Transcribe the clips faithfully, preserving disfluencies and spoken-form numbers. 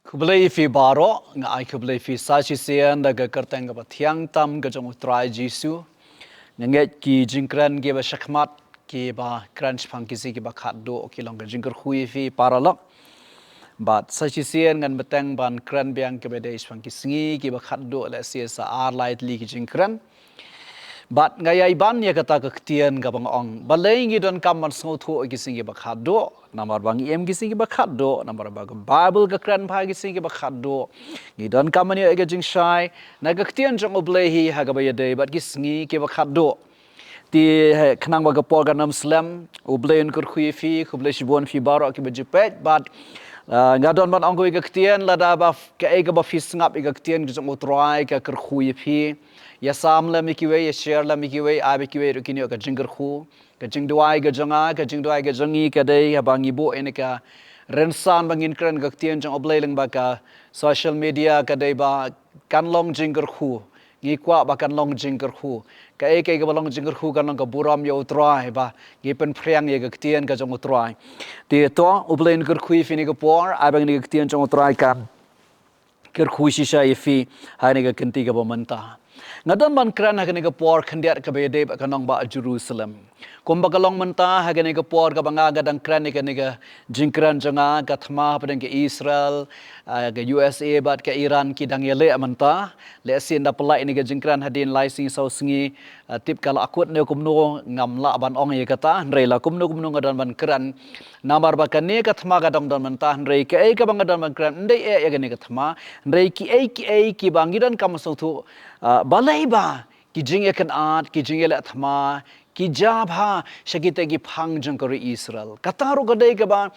Khublei ïa phi baroh, nga ai khublei ïa phi sa shisien da ka kyrteng kaba thiang tam ka jong U Trai Jisu. Nga ngeit ki jingkren kiba shakhmat, kiba kren shaphang ki sngi kiba khatduh, ki long ka jingkyrkhu ïa phi paralok. Bad sa shisien ngan bteng ban kren biang kiba dei shaphang ki sngi kiba khatduh, lehse sa ar lai tylli ki jingkren. Bad nga ïai ban ïa kata ka ktien kaba nga ong, balei ngi donkam ban sngewthuh ïa ki sngi kiba khatduh? Namar ba ngi im ki sngi kiba khatduh, namar ba ka Baibl ka kren bha ïa ki sngi kiba khatduh. Ngi donkam ban ïoh ïa ka jingshai na ka ktien jong U Blei hi ha kaba ïadei bad ki sngi kiba khatduh. Te, eh, khnang ba ka por kan ym slem, U Blei un kyrkhu ïa phi, khublei shibun phi baroh kiba ju peit, bad, ah, nga don ban ong kawei ka ktien, lada ba f-, kaei kaba phi sngap ïa ka ktien ka jong U Trai ka kyrkhu ïa phi. Ïa sam lem ïa kiwei, ïa share lem ïa kiwei, ai ba kiwei ruh kin ïoh ka jingkyrkhu. Ka jingduwai ka jong nga, ka jingduwai ka jong ngi ka dei haba ngi buh ïa kane ka rynsan ba ngin kren ka ktien jong U Blei lyngba ka social media ka dei ba kan long jingkyrkhu. Ngi kwah ba kan long jingkyrkhu. Kaei kaei kaba long jingkyrkhu kan long ka burom ïa U Trai ba ngi pynphriang ïa ka ktien ka jong U Trai. Te to, U Blei un kyrkhu ïa phi ha kane ka por, ai ba kane ka ktien jong U Trai kan kyrkhu shisha ïa phi ha kane ka kynti kaba mynta. Nga don ban kren ha kane ka por khyndiat kaba ïadei bad ka nongbah Jerusalem. Kumba ka long mynta ha kane ka por kaba nga, nga dang kren ïa kane ka jingkren jong nga, ka thma hapdeng ka Israel, ah, ka U S A bad ka Iran ki dang ïaleh mynta. Lehse ynda pynlait ïa kane ka jingkren hadien lai sngi saw sngi, ah, tip ka la akut ne kumno, ngam lah ban ong ïa kata, hynrei la kumno kumno nga don ban kren. Namar ba kane ka thma ka dang don mynta, hynrei kaei kaba nga don ban kren, ym dei eh ïa kane ka thma, hynrei kiei kiei kiba ngi donkam ban sngewthuh, ah, balei ba ki jingïakynad, ki jingïaleh thma ki jia bha sha kita ki phang jong ka ri Israel. Kata ruh ka dei kaba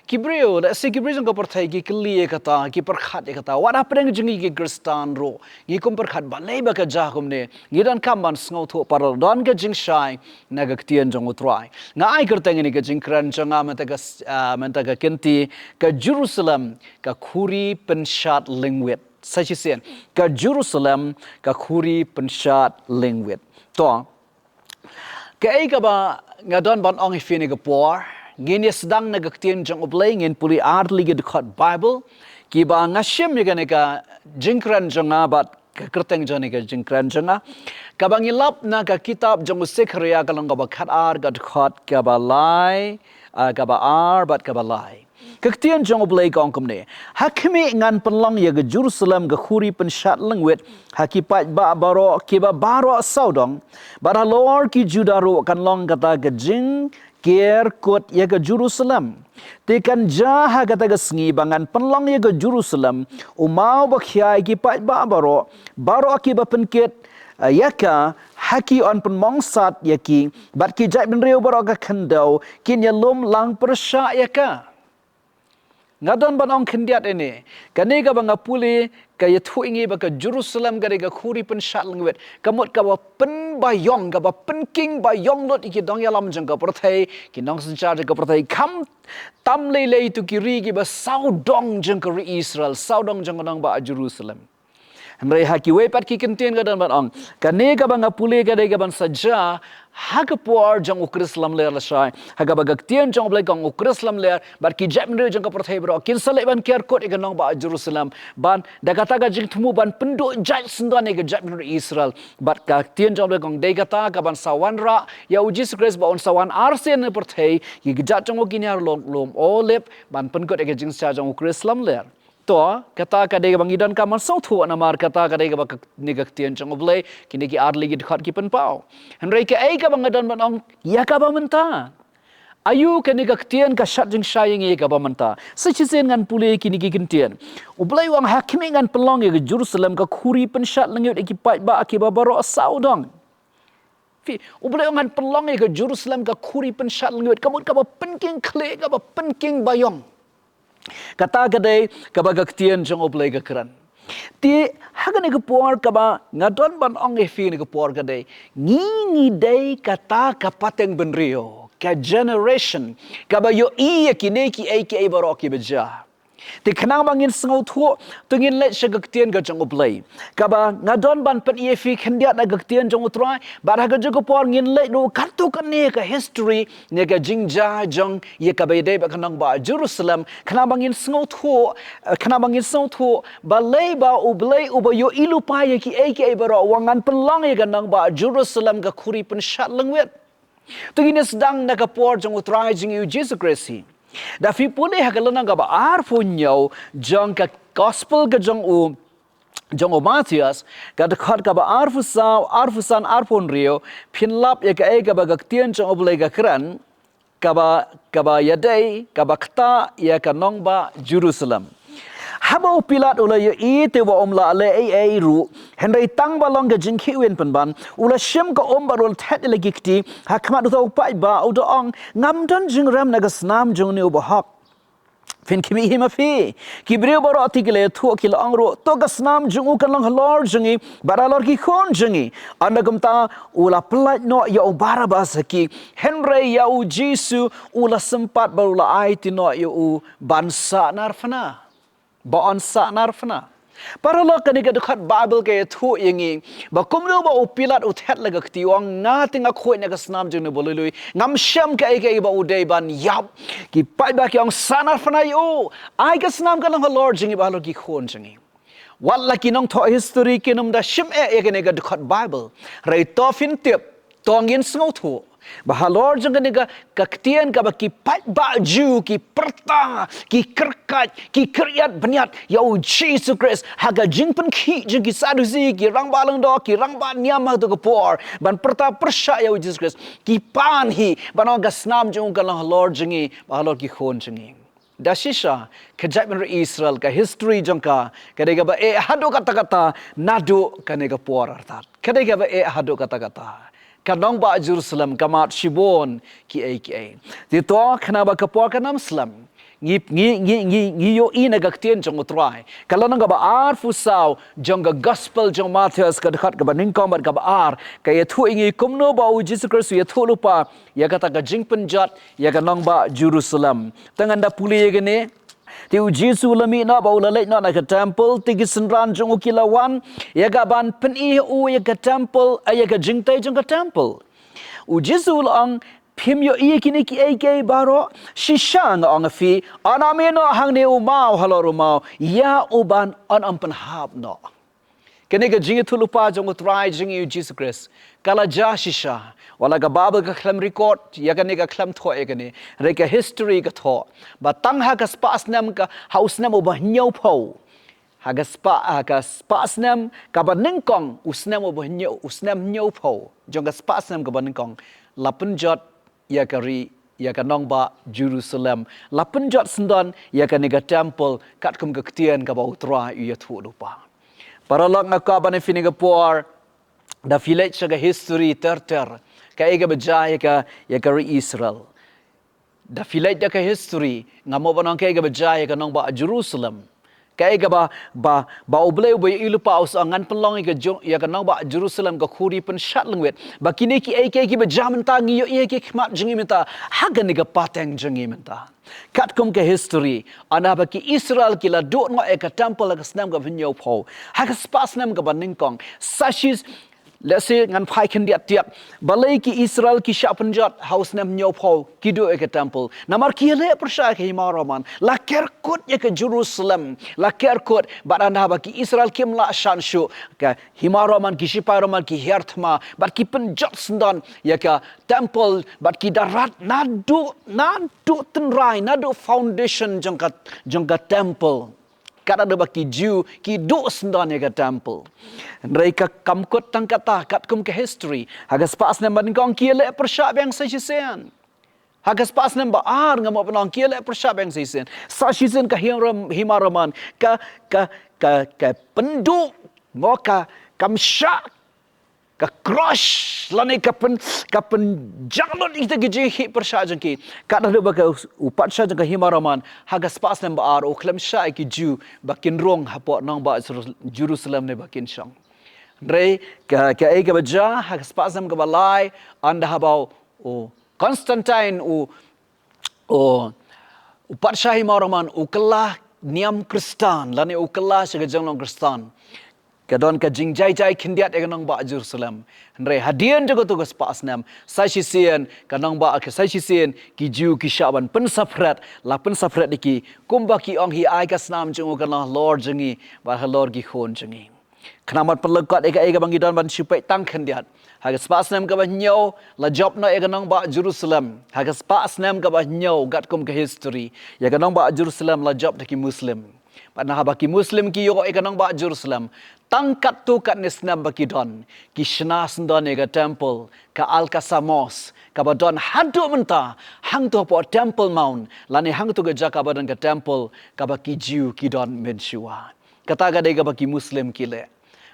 ki briew, lehse ki briew jong ka pyrthei ki kylli ïa kata, ki pyrkhat ïa kata. Wat hapdeng jong ngi ki Khristan ruh ngi kum pyrkhat, balei ba ka jia kumne? Ngi donkam ban sngewthuh paralok, don ka jingshai na ka ktien jong U Trai. Nga ai kyrteng ïa kane ka jingkren jong nga mynta ka s-, ah, mynta ka kynti, ka Jerusalem ka khuri pynshad lyngwit. Sa shisien, ka Jerusalem ka khuri pynshad lyngwit. To, kaei kaba nga don ban ong ïa phi ha kane ka por, ngin ïa sdang na ka ktien jong U Blei, ngin pule ar tylli ki dkhot Baibl kiba nga shim ïa kane ka jingkren jong nga bad ka kyrteng jong kane ka jingkren jong nga. Kaba ngi lap na ka kitab jong u Sekharïa ka lynnong kaba khatar, ka dkhot kaba lai, ah, kaba ar bad kaba lai. Ka ktien jong U Blei ka ong kumne: Ha khmih ngan pynlong ïa ka Jerusalem ka khuri pynshad lyngwit ha ki paidbah baroh kiba baroh sawdong, bad halor ki Judah ruh kan long kata ka jingker kut ïa ka Jerusalem. Te kan jia ha kata ka sngi ba ngan pynlong ïa ka Jerusalem u maw ba khia ïa ki paidbah baroh, baroh kiba pynkit, eh, ïa ka, ha ki yn pynmong sat ïa ki, bad ki jaitbynriew baroh ka khyndew kin ïalum lang pyrshah ïa ka. Nga don ban ong khyndiat ïa kane, kane kaba nga pule ka ïathuh ïa ngi ba ka Jerusalem ka dei ka khuri pynshad lyngwit. Ka mut kaba pynbaïong, kaba pynking baïong lut ïa ki nongïalam jong ka pyrthei, ki nongsynshar jong ka pyrthei, khamtam lei lei tu ki ri kiba sawdong jong ka ri Israel, sawdong jong ka nongbah Jerusalem. Hynrei ha kiwei pat ki kyntien ka don ban ong, kane kaba nga pule ka dei kaban sa jia ha ka por jong u Khrist lamler lashai, ha kaba ka ktien jong U Blei ka ong u Khrist lamler bad ki jaitbynriew jong ka pyrthei baroh kin sa leit ban ker kut ïa ka nongbah Jerusalem, ban da kata ka jingthmu ban pynduh jait syndon ïa ka jaitbynriew Israel. Bad ka ktien jong U Blei ka ong dei kata kaban sa wanrah ïa u Jisu Khrist ba un sa wan arsien na pyrthei, ïa ki kjat jong u kin ïar lum, lum Olib, ban pynkut ïa ka jingshisha jong u Khrist lamler. To, kata ka dei kaba ngi donkam ban sngewthuh namar kata ka dei kaba ka, ne ka ktien jong U Blei, kine ki ar tylli ki dkhot ki pynpaw. Hynrei kaei kaba nga don ban ong ïa kaba mynta? Aïu kane ka ktien ka shad jingshai ïa ngi ïa kaba mynta? Sa shisien ngan pule kine ki kyntien. U Blei u ong ha khmih ngan pynlong ïa ka Jerusalem ka khuri pynshad lyngwit ïa ki paidbah kiba baroh sawdong. Phi, U Blei u ong ngan pynlong ïa ka Jerusalem ka khuri pynshad lyngwit, ka mut kaba pynking khlieh, kaba pynking baïong. Kata ka dei kaba ka ktien jong U Blei ka kren. Te ha kane ka por kaba nga don ban ong ïa phi kane ka por ka dei, ngi ngi dei kata ka pateng bynriew, ka generation kaba ïohi ïa kine kiei kiei baroh kiba jia. Te khnang ba ngin sngewthuh, to ngin leit sha ka ktien ka jong U Blei. Kaba nga don ban pyni ïa phi khyndiat na ka ktien jong U Trai, bad ha kajuh ka por ngin leit ruh katto katne ka history ne ka jingjia jong ïa kaba ïadei bad ka nongbah Jerusalem, khnang ba ngin sngewthuh, eh, khnang ba ngin sngewthuh balei ba U Blei uba ïohi lypa ïa kiei kiei baroh u ong ngan pynlong ïa ka nongbah Jerusalem ka khuri pynshad lyngwit. To ngin ïa sdang na ka por jong U Trai jong ngi U Jisu Khrist hi. Da phi pule ha ka lynnong kaba arphew hynñiew jong ka gospel ka jong u, jong u Mathaios, ka dkhot kaba arphew saw, arphew san, arphew hynriew, phin lap ïa kaei kaba ka ktien jong U Blei ka kren, kaba, kaba ïadei, kaba ktah ïa ka nongbah Jerusalem. Haba u Pilat u la ïohi te ba um lah leh ei ei ruh, hynrei tang ba long ka jingkhih win pynban, u la shim ka um bad u la thet ïa la ki kti ha khmat uta u paidbah, u da ong, ngam don jingrem na ka snam jong une u bahok. Phin khmih hi ma phi. Ki briew baroh te ki la ïathuh, ki la ong ruh, to ka snam jong u kan long halor jong ngi bad halor ki khun jong ngi. Ynda kumta u la pyllait noh ïa u Barabbas ha ki, hynrei ïa u Jisu u la sympat bad u la aiti noh ïa u ban sahnarphna. Ba yn sahnarphna. Paralok, kane ka dkhot Baibl ka ïathuh ïa ngi ba kumno ba u Pilat u thet la ka kti, u ong, nga te nga khuid na ka snam jong une u ba lui lui, ngam shem kaei kaei ba u dei ban ïap. Ki paidbah ki ong, sahnarphna ïa u, ai ka snam ka long halor jong ngi bad halor ki khun jong ngi. Wat la ki nongthoh history kin ym da shim eh ïa kane ka dkhot Baibl, hynrei to phin tip, to ngin sngewthuh ba halor jong kane ka, ka ktien kaba ki paidbah Jiw ki pyrta, ki kyrkhat, ki kyrïat bniat ïa u Jisu Khrist ha ka jingpynkhih jong ki Sadusi, ki rangbah lyngdoh, ki rangbah niam ha kato ka por, ban pyrta pyrshah ïa u Jisu Khrist, ki pan hi ban ong ka snam jong u ka long halor jong ngi bad halor ki khun jong ngi. Da shisha, ka jaitbynriew Israel, ka history jong ka ka dei kaba eh haduh katta katta naduh kane ka por artat. Ka dei kaba eh haduh katta katta. Ka nongbah Jerusalem ka mad shibun kiei kiei. Te to, khnang ba ka por kan ym slem, ngi, ngi, ngi, ngi, ngi ïohi na ka ktien jong U Trai. Ka lynnong kaba arphew saw jong ka gospel jong u Mathaios, ka dkhot kaba nyngkong bad kaba ar, ka ïathuh ïa ngi kumno ba u Jisu Khrist u ïathuh lypa ïa kata ka jingpynjot ïa ka nongbah Jerusalem. Te ngan da pule ïa kane. Te u Jisu u la mih noh bad u la leit noh na ka temple, te ki synran jong u ki la wan ïa ka ban pyni ha u ïa ka temple, eh, ïa ka jingtei jong ka temple. U Jisu u la ong, phim ïohi ïa kine kiei kiei baroh? Shisha nga ong ïa phi, yn ym ïeh noh hangne u maw halor u maw ïa u ban yn ym pynhap noh. Kane ka jingïathuhlypa jong U Trai jong ngi U Jisu Khrist ka la jia shisha. Wat la ka Baibl ka khlem record ïa kane, ka khlem thoh ïa kane, hynrei ka history ka thoh ba tang ha ka spah snem ka, ha u snem uba hynñiewphew, ha ka spah, ha ka spah snem kaba nyngkong, u snem uba hynñiew, u snem hynñiewphew jong ka spah snem kaba nyngkong, la pynjot ïa ka ri, ïa ka nongbah Jerusalem. La pynjot syndon ïa kane ka temple katkum ka ktien kaba U Trai u ïathuhlypa. Paralok, nga kwah ban ong ïa phi kane ka por, da phi leit sha ka history ter ter, kaei kaba jia ïa ka, ïa ka ri Israel. Da phi leit da ka history, ngam hap ban ong kaei kaba jia ïa ka nongbah Jerusalem. Kaei kaba, ba, ba U Blei uba ïohi lypa u sa ong ngan pynlong ïa ka Ju-, ïa ka nongbah Jerusalem ka khuri pynshad lyngwit. Ba kine kiei kiei kiba jia mynta ngi ïohi ha ki khmat jong ngi mynta, ha kane ka pateng jong ngi mynta. Katkum ka history, ynda ba ki Israel ki la duh noh ïa ka temple ha ka snem kaba hynñiewphew, ha ka spah snem kaba nyngkong, sa shi Lehse ngan phai khyndiat tiak. Balei ki Israel ki shah pynjot ha u snem hynñiewphew, ki duh ïa ka temple? Namar ki ïaleh pyrshah ïa ka hima Roman. La ker kut ïa ka Jerusalem. La ker kut, bad ynda ba ki Israel kim lah shan shuh, ka hima Roman, ki shipai Roman ki hiar thma bad ki pynjot syndon ïa ka temple bad ki da rat naduh, naduh tynrai, naduh foundation jong ka, jong ka temple. Kat haduh ba ki Jiw ki duh syndon ïa ka temple. Hynrei ka kam kut tang kata, katkum ka history. Ha ka spah snem ba nyngkong ki ïaleh pyrshah biang sa shisien. Ha ka spah snem ba ar, ngam hap ban ong, ki ïaleh pyrshah biang sa shisien. Sa shisien ka hima Rom-, hima Roman, ka, ka, ka, ka pynduh, mo ka, kam shah, ka crush, lane ka pyn, ka pynjah lut ïa kita ki jingïaleh pyrshah jong ki. Kat haduh ba ka u patsha jong ka hima Roman, ha ka spah snem ba ar, u khlem shah ïa ki Jiw ba kin rung hapoh nongbah Jeru-, Jerusalem ne ba kin shong. Hynrei ka, kaei kaba jia, ha ka spah snem kaba lai, ynda haba u Constantine u u, u patsha hima Roman u kylla niam Khristan lane u kylla sha ka jinglong Khristan, ka don ka jingjaijai khyndiat ïa ka nongbah Jerusalem. Hynrei hadien jong kato ka spah snem sa shisien ka nongbah ka sa shisien ki Jiw ki shah ban pynsaphriang, la pynsaphriang ïa ki kumba ki ong hi ai ka snam jong u kan long halor jong ngi bad halor ki khun jong ngi. Khnang ban pynlyngkot ïa kaei kaba ngi don ban shu peit tang khyndiat. Ha ka spah snem kaba hynñiew la jop noh ïa ka nongbah Jerusalem. Ha ka spah snem kaba hynñiew katkum ka history ïa ka nongbah Jerusalem la jop da ki Muslim. Bad na haba ki Muslim ki ïoh ïa ka nongbah Jerusalem, tang katto katne snem ba ki don, ki shna sngewdon ïa ka temple, ka Al-Aqsa Mosque, kaba don haduh mynta hangto hapoh Temple Mount lane hangto ka jaka ba don ka temple kaba ki Jiw ki don mynshuwa. Kata ka dei kaba ki Muslim ki leh.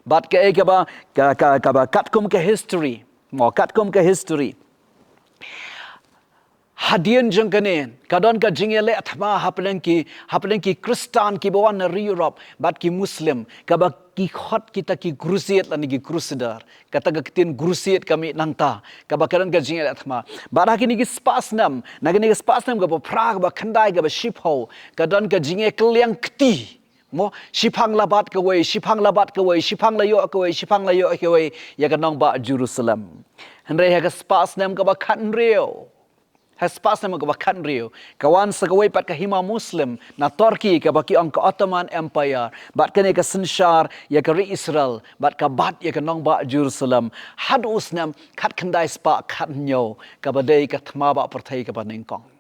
Bad kaei kaba ka, ka, kaba katkum ka history, mo katkum ka history, hadien jong kane ka don ka jingïaleh thma hapdeng ki, hapdeng ki Khristan kiba wan na ri Europe bad ki Muslim, kaba ki khot kita ki crusade lane ki crusader. Kata ka ktien crusade ka mih nangta, kaba ka don ka jingïaleh thma. Bad ha kine ki spah snem, na kine ki spah snem kaba phra, kaba khyndai, kaba shiphew, ka don ka jingïakylliang kti. Mo, shiphang la bat kawei, shiphang la bat kawei, shiphang la ïoh kawei, shiphang la ïoh kawei ïa ka nongbah Jerusalem. Hynrei ha ka spah snem kaba khathynriew, ha spah snem kaba khathynriew, ka wan sa kawei pat ka hima Muslim na Turkey kaba ki ong ka Ottoman Empire, bad kane ka synshar ïa ka ri Israel bad ka bat ïa ka nongbah Jerusalem. Haduh u snem khatkhyndai spah khathynñiew, kaba dei ka thma bah pyrthei kaba nyngkong.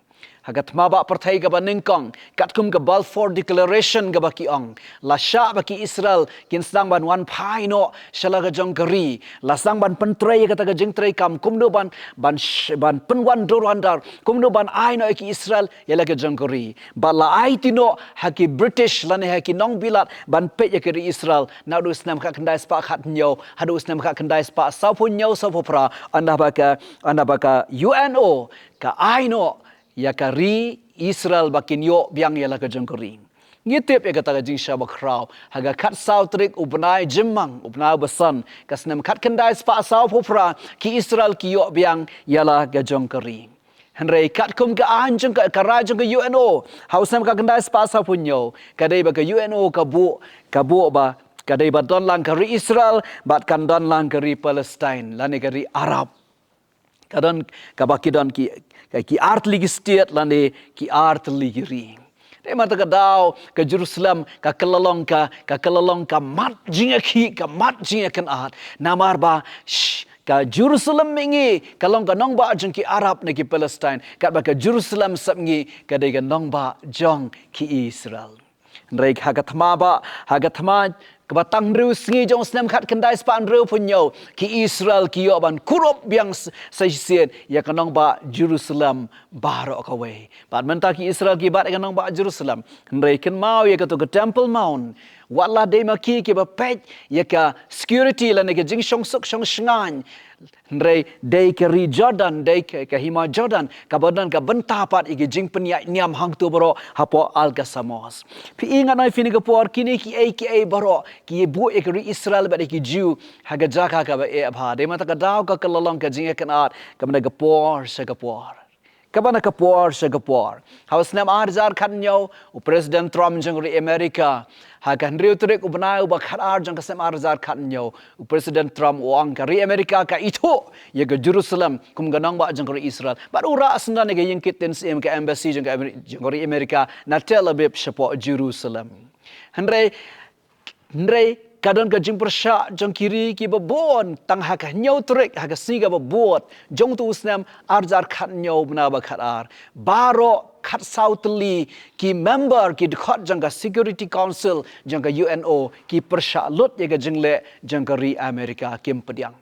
Ha ka thma bah pyrthei kaba nyngkong, katkum ka Balfour Declaration kaba ki ong, la shah ba ki Israel kin sdang ban wan phai noh sha la ka jong ka ri, la sdang ban pyntrei ïa kata ka jingtrei kam, kumno ban, ban sh-, ban pynwan dur wan dar, kumno ban ai noh ïa ki Israel ïa la ka jong ka ri. Bad la aiti noh ha ki British lane ha ki nongbilat ban peit ïa ka ri Israel, naduh u snem khatkhyndai spah khathynñiew haduh u snem khatkhyndai spah sawphew hynñiew sawphew phra, ynda ba ka, ynda ba ka U N O ka ai noh ïa ka ri Israel ba kin ïoh biang ïa la ka jong ka ri. Ngi tip ïa kata ka jingshah bakhraw, ha ka khatsaw tarik u bnai Jymmang, u bnai Basan, ka snem khatkhyndai spah sawphew phra, ki Israel ki ïoh biang ïa la ka jong ka ri. Hynrei katkum ka aiñ jong ka, ka rai jong ka U N O, ha u snem khatkhyndai spah sawphew hynñiew, ka dei ba ka U N O ka buh, ka buh ba ka dei ba don lang ka ri Israel bad kan don lang ka ri Palestine lane ka ri Arab. Ka don, kaba ki don ki, ki artylli ki state lane ki artylli ki ri. Te mynta ka daw ka Jerusalem ka kylla long ka, ka kylla long ka mat jingïakhih, ka mat jingïakynad. Namar ba, sh-, ka Jerusalem mihngi ka long ka nongbah jong ki Arab ne ki Palestine, katba ka Jerusalem sepngi ka dei ka nongbah jong ki Israel. Hynrei ha ka thma bah, ha ka thma kaba tang hynriew sngi jong u snem khatkhyndai spah hynriewphew hynñiew, ki Israel ki ïoh ban kurup biang s-, sa shisien ïa ka nongbah Jerusalem baroh kawei. Bad mynta ki Israel ki bat ïa ka nongbah Jerusalem. Hynrei kynmaw ïa kato ka Temple Mount, wat la dei ma ki kiba peit ïa ka security lane ka jingshongsuk shongshngaiñ, hynrei dei ka ri Jordan, dei ka, ka hima Jordan kaba don ka bynta pat ïa ka jingpynïaid niam hangto baroh hapoh Al-Aqsa Mosque. Phi i, ngan ai phi ha kane ka por, kine kiei kiei baroh ki buh ïa ka ri Israel bad ïa ki Jiw ha ka jaka kaba eh bha. Te mynta ka daw ka kylla long ka jingïakynad kaba na ka por sha ka por, kaba na ka por sha ka por. Ha u snem ar hajar khathynñiew, u President Trump jong ka ri America, ha ka hynriew tarik u bnai uba khatar jong ka snem ar hajar khathynñiew, u President Trump u ong ka ri America ka ithuh ïa ka Jerusalem kum ka nongbah jong ka ri Israel. Bad u rah sngewdon ïa ka ïingkit ktien syiem, ka embassy jong ka Amer-, jong ka ri America na Tel Aviv shapoh Jerusalem. Hynrei, hynrei ka don ka jingpyrshah jong ki ri kiba bun, tang ha ka hynñiew tarik, ha ka sngi kaba bud jong uto u snem ar hajar khathynñiew, bnai ba khatar, baroh khatsaw tylli ki member, ki dkhot jong ka Security Council jong ka U N O ki pyrshah lut ïa ka jingleh jong ka ri America, kim pdiang.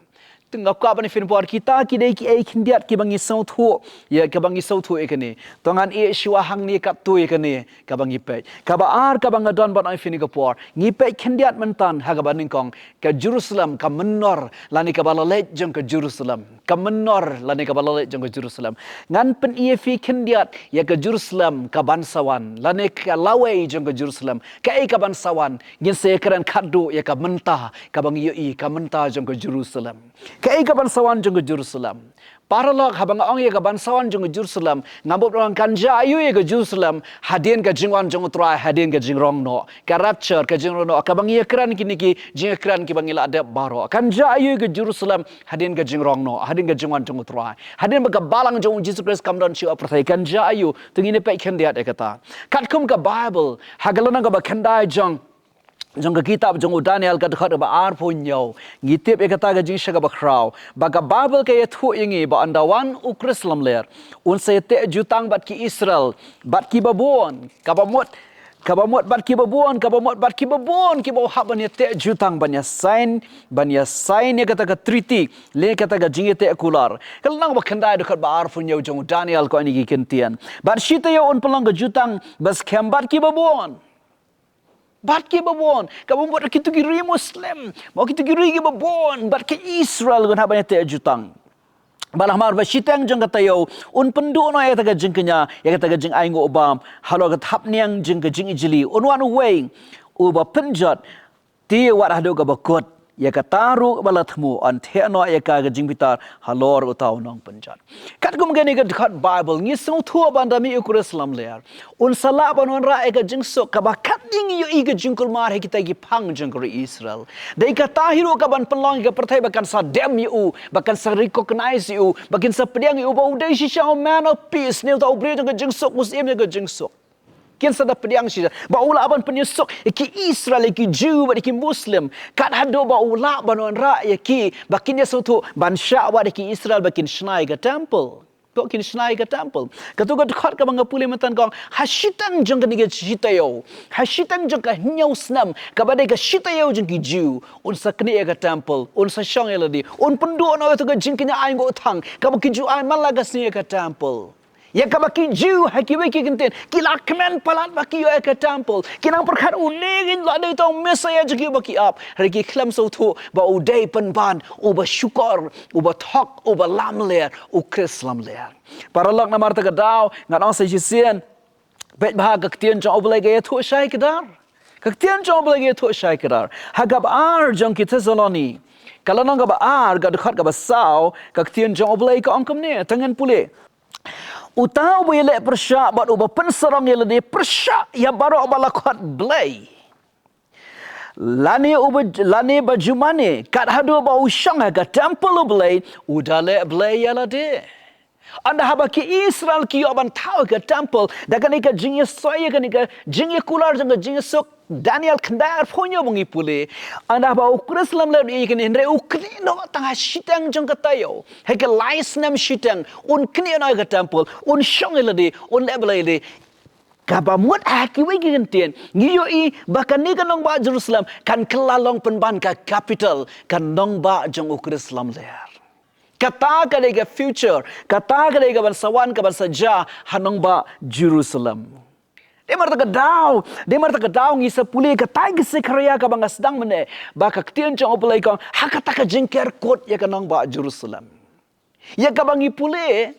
Te nga kwah ban ïa phi ha kane ka por, kita ki dei kiei khyndiat kiba ngi sngewthuh ïa, kiba ngi sngewthuh ïa kane. To ngan ïeh shuwa hangne katto ïa kane kaba ngi peit. Kaba ar kaba nga don ban ong ïa phi ha kane ka por, ngi peit khyndiat mynta ha kaba nyngkong, ka Jerusalem, ka mynnor lane kaba la leit jong ka Jerusalem. Ka mynnor lane kaba la leit jong ka Jerusalem. Ngan pyni ïa phi khyndiat ïa ka Jerusalem kaban sa wan lane ka lawei jong ka Jerusalem. Kaei kaban sa wan, ngin sa ïakren khatduh ïa ka mynta kaba ngi ïohi, ka mynta jong ka Jerusalem. Kaei ka ban sa wan jong ka Jerusalem? Paralok, haba nga ong ïa ka ban sa wan jong ka Jerusalem, nga mut ban ong kan jia aiu ïa ka Jerusalem hadien ka jingwan jong U Trai, hadien ka jingrong noh, ka rapture, ka jingrong noh, kaba ngi ïakren kine ki jingïakren kiba ngi la dep baroh. Kan jia aiu ïa ka Jerusalem hadien ka jingrong noh, hadien ka jingwan jong U Trai, hadien ba ka balang jong U Jisu Khrist kam don shuh ha pyrthei? Kan jia aiu? To ngin ïa peit khyndiat ïa kata. Katkum ka Bible, ha ka lynnong kaba khyndai jong jong ka kitab jong u Daniel, ka dkhot kaba arphew hynñiew, ngi tip ïa kata ka jingshai kaba khraw, ba ka Bible ka ïathuh ïa ngi ba ynda wan U Khrist lamler, un sa ïateh jutang bad ki Israel, bad kiba bun, kaba mut, kaba mut bad kiba bun, kaba mut bad kiba bun, kiba u hap ban ïateh jutang, ban ïasain, ban ïasain ïa kata ka treaty, lane kata ka jingïateh kular. Ka lynnong ba khyndai, dkhot ba arphew hynñiew jong u Daniel, ko ani ki kyntien. Bad shi taïew un pynlong ka jutang ba skhem bad kiba bun. Bad kiba bun, kaba mut kito ki ri Muslim, mo kito ki ri kiba bun, bad ki Israel, un hap ban ïateh jutang. Bad namar ba shiteng jong ka taïew, un pynduh noh ïa kata ka jingkñia, ïa kata ka jingainguh bam halor ka thapniang jong ka jingijli. Un wan uwei uba pynjot, te wat haduh kaba kut, ïa kata ruh ba la thmu, yn theh noh ïa ka ka jingbitar halor uta u nongpynjot. Katkum kane ka dkhot Bible, ngi sngewthuh ba ynda mih U Khrist lamler, un sa lah ban wanrah ïa ka jingsuk, kaba katne ngi ïohi ka jingkulmar ha kita ki phang jong ka ri Israel. Dei kata hi ruh ka ban pynlong ïa ka pyrthei ba kan sa dem ïa u, ba kan sa recognize ïa u, ba kin sa pdiang ïa u ba u dei shisha u man of peace, ne uta u briew jong ka jingsuk, u syiem jong ka jingsuk. Kin sa da pdiang shisha ba u lah ban pynïasuk ïa ki Israel, ïa ki Jew bad ïa ki Muslim, kat haduh ba u lah ban wanrah ïa ki ba kin ïasngewthuh, ban shah wad ïa ki Israel ba kin shna ïa ka temple. Ko kin shna ïa ka temple. Kato ka dkhot kaba nga pule mynta ka ong, ha shiteng jong kane ka shi taïew, ha shiteng jong ka hynñiew snem, kaba dei ka shi taïew jong ki Jew, un sa knieh ïa ka temple, un sa shong ïa lade, un pynduh noh ïa kato ka jingkñia ainguh thang kaba ki Jew ai man la ka sngi ïa ka temple. Ïa kaba ki Jew ha kiwei ki kyntien ki la kmen palat ba ki ïoh ïa ka temple. Ki nang pyrkhat, une ngin lah dei uta u Messiah jong ki ba ki ap. Hynrei ki khlem sngewthuh ba u dei pynban uba shukor, uba thok, uba lamler, U Khrist lamler. Paralok, namar kata ka daw ngan ong sa shisien, peit bha ka ktien jong U Blei ka ïathuh shai kdar. Ka ktien jong U Blei ka ïathuh shai kdar. Ha kaba ar jong ki Thessaloni, ka lynnong kaba ar, ka dkhot kaba saw, ka ktien jong U Blei ka ong kumne, to ngin pule. Uta uba ïaleh pyrshah bad uba pynsarong ïa lade pyrshah ïa baroh ba la khot Blei, lane uba, lane ba ju mane, kat haduh ba u shong ha ka temple U Blei, u da leh blei ïa lade. Ynda haba ki Israel ki ïoh ban thaw ïa ka temple da kane ka jingïasoi, ïa kane ka jingïakular jong ka jingïasuk, Daniel khyndai arphew hynñiew ba ngi pule. Ynda haba U Khrist lamler u ïohi ïa kane, hynrei u knieh noh tang ha shiteng jong ka taïew, ha ka lai snem shiteng, un knieh noh ïa ka temple, un shong ïa lade, un leh blei ïa lade. Kaba mut ha kiwei ki kyntien ngi ïohi ba kane ka nongbah Jerusalem kan kylla long pynban ka capital, ka nongbah jong U Khrist lamler. Kata ka dei ka future, kata ka dei ka ban sa wan, ka ban sa jia ha nongbah Jerusalem. Dei namar kata ka daw, dei namar kata ka daw ngi sa pule katai ka Sekharia kaba nga sdang mynne, ba ka ktien jong U Blei ka ong, ha kata ka jingker kut ïa ka nongbah Jerusalem. Ïa kaba ngi pule,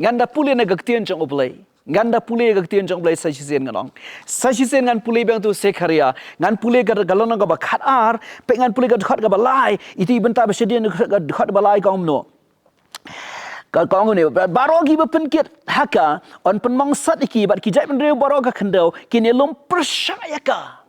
ngan da pule na ka ktien jong U Blei. Ngan da pule ka ktien jong U Blei sa shisien ngan ong. Sa shisien ngan pule biang tu Sekharia. Ngan pule ka, ka lynnong kaba khatar, peit ngan pule ka dkhot kaba lai, ïa kata i bynta ba shadien ka dkhot kaba lai ka ong kumno. Ka, ka ong kumne, ba, baroh kiba pynkit ha ka, yn pynmong sat ïa ki, bad ki jaitbynriew baroh ka khyndew kin ïalum pyrshah ïa ka.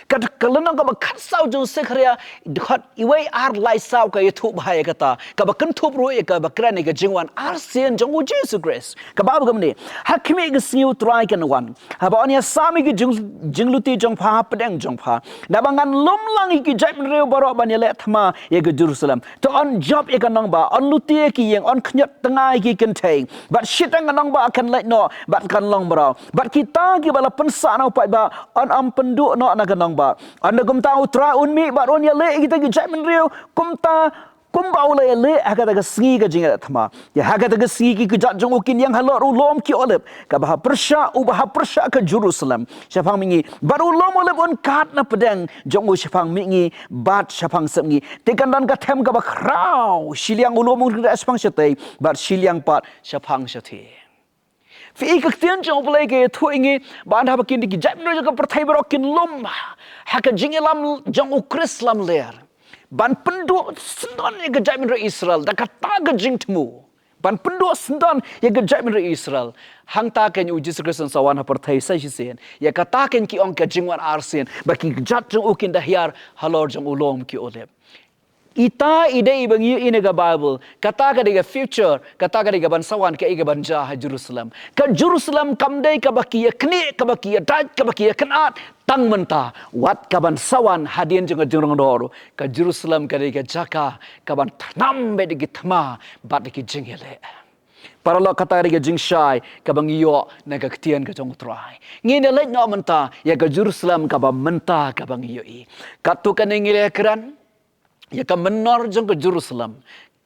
Ka, ka lynnong kaba khatsaw jong Sekharia, dkhot iwei, ar, lai, saw ka ïathuh bha ïa kata, kaba kynthup ruh ïa kaba kren ïa ka jingwan arsien jong U Jisu Khrist. Ka Baibl ka ong kumne, ha khmih ka sngi U Trai kan wan, haba yn ïasam ïa ki jing, jingluti jong pha hapdeng jong pha, naba ngan lum lang ïa ki jaitbynriew baroh ban ïaleh thma ïa ka Jerusalem. To yn jop ïa ka nongbah, yn luti ïa ki ïing, yn khñiot tnga ïa ki kynthei. Bad shiteng ka nongbah kan leit noh bad kan long mraw, bad kita kiba la pynsah na u paidbah yn ym pynduh noh na ka nongbah. Ynda kumta U Trai un mih bad un ïaleh ïa kita ki jaitbynriew kumta, kumba u la ïaleh ha kata ka sngi ka jingïaleh thma. Ïa ha kata ka sngi ki kjat jong u kin ïeng halor u lum ki olib, kaba ha pyrshah, uba ha pyrshah ka Jerusalem, shaphang mihngi. Bad u lum olib un kad na pdeng jong u shaphang mihngi bad shaphang sepngi. Te kan don ka them kaba khraw, shiliang u lum un kynreh shaphang shatei, bad shiliang pat shaphang shathie. Phi i, ka ktien jong U Blei ka ïathuh ïa ngi ba ynda haba kine ki jaitbynriew jong ka pyrthei baroh kin lum ha ka jingïalam jong U Khrist lamler, ban pynduh syndon ïa ka jaitbynriew Israel da kata ka jingthmu. Ban pynduh syndon ïa ka jaitbynriew Israel. Hangta kein u Jisu Khrist un sa wan ha pyrthei sa shisien. Ïa kata kein ki ong ka jingwan arsien, ba ki kjat jong u kin da hiar halor jong u lum ki Olib. Ita i dei i ba ngi ïohi na ka Bible. Kata ka dei ka future, kata ka dei ka ban sa wan, kaei ka ban jia ha Jerusalem. Ka Jerusalem kam dei kaba ki ïa knieh, kaba ki ïa dait, kaba ki ïa kynad tang mynta. Wat ka ban sa wan hadien jong ka jingrong doh ruh, ka Jerusalem ka dei ka jaka ka ban thnam beit da ki thma bad da ki jingïaleh. Paralok, kata ka dei ka jingshai kaba ngi ïoh na ka ktien ka jong u Trai. Ngin ïa leit noh mynta ïa ka Jerusalem kaba mynta kaba ngi ïohi. Katto katne ngi la kren ïa ka mynnor jong ka Jerusalem.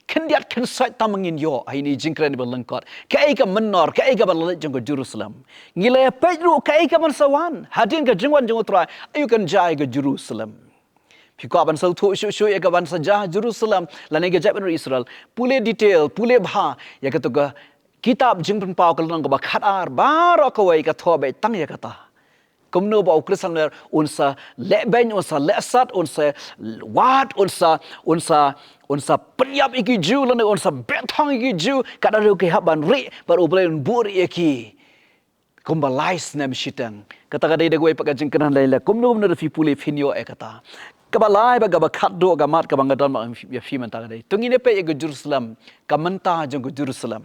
Khyndiat khynsoit tam ngin ïoh ha ine i jingkren ba lyngkot kaei ka mynnor, kaei kaba la leit jong ka Jerusalem. Ngi la ïa peit ruh kaei ka ban sa wan hadien ka jingwan jong u Trai. Aïu kan jia ïa ka Jerusalem? Phi kwah ban sngewthuh shuh shuh ïa ka ban sa jia ha Jerusalem lane ka jaitbynriew Israel, pule detail, pule bha ïa kato ka kitab Jingpynpaw ka lynnong kaba khatar, baroh kawei ka thoh beit tang ïa kata. Kumno ba u Khristan un sa leh beiñ, un sa leh sat, un sa wad, un sa, un sa, un sa pynïap ïa ki Jiw lane un sa beh thong ïa ki Jiw, katba ki hap ban rieh, bad U Blei un buhrieh ïa ki kumba lai snem shiteng. Kata ka dei da kawei pat ka jingkren lei lei. Kumno kumno da phi pule phin ïoh ïa kata. Kaba lai bad kaba khatduh ka mat kaba nga don bad ïa phi mynta ka dei, to ngin ïa peit ïa ka Jerusalem, ka mynta jong ka Jerusalem.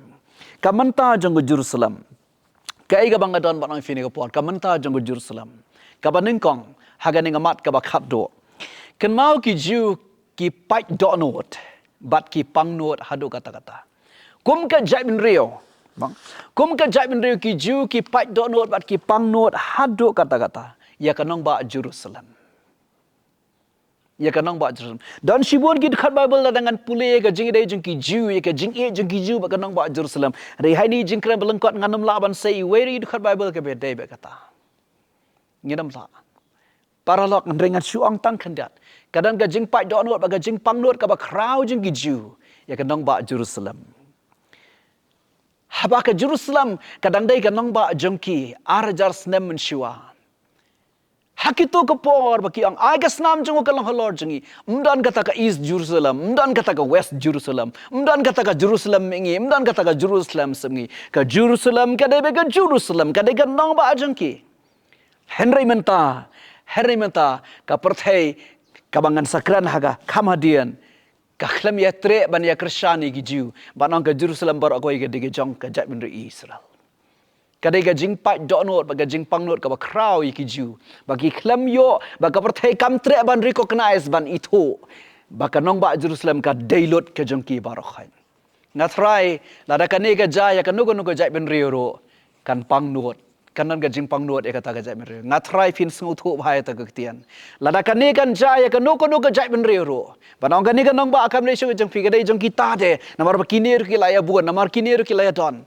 Ka mynta jong ka Jerusalem. Kaei kaba nga don bad ïa phi ine ka por, ka mynta jong ka Jerusalem. Kaba nyngkong, ha kane ka mat kaba khatduh. Kynmaw, ki Jiw ki pait dohnud bad ki pangnud haduh katta katta. Kum ka jaitbynriew, bang, kum ka jaitbynriew ki Jiw ki pait dohnud bad ki pangnud haduh katta katta ïa ka nongbah Jerusalem. Ïa ka nongbah Jerusalem. Don shibun ki dkhot Bible lada ngan pule ïa ka jingïadei jong ki Jiw, ïa ka jingïeit jong ki Jiw bad ka nongbah Jerusalem. Hynrei ha ine i jingkren ba lyngkot ngan ym lah ban sei iwei ruh i dkhot Bible kaba ïadei bad kata. Ngin ym lah. Paralok, hynrei ngan shu ong tang khyndiat. Ka don ka jingpait dohnud bad ka jingpangnud kaba khraw jong ki Jiw ïa ka nongbah Jerusalem. Haba ka Jerusalem ka dang dei ka nongbah jong ki ar hajar snem mynshuwa. Ha kito ki por ba ki ong, ai ka snam jong u ka long halor jong ngi. Ym don kata ka East Jerusalem, ym don kata ka West Jerusalem, ym don kata ka Jerusalem mihngi, ym don kata ka Jerusalem sepngi. Ka Jerusalem ka dei beit ka Jerusalem, ka dei ka nongbah jong ki. Hynrei mynta, hynrei mynta, ka pyrthei kaba ngan sa kren ha ka kham hadien, ka khlem ïatrei ban ïa kyrshan ïa ki Jiw. Ban ong ka Jerusalem baroh kawei ka dei ka jong ka jaitbynriew Israel. Ka dei ka jingpait dohnud bad ka jingpangnud kaba khraw ïa ki Jiw. Ba ki khlem ïoh, ba ka pyrthei kam treh ban recognize, ban ithuh ba ka nongbah Jerusalem ka dei lut ka jong ki baroh khoit. Nga tharai lada kane ka jia ïa kano kano ka jaitbynriew ruh, kan pangnud. Kan don ka jingpangnud ïa kata ka jaitbynriew. Nga tharai phin sngewthuh bha ïa kata ka ktien. Lada kane kan jia ïa kano kano ka jaitbynriew ruh, ban ong kane ka nongbah kam dei shuh ka jong phi, ka dei jong kita de. Namar ba kine ruh ki la ïa bun, namar kine ruh ki la ïa don.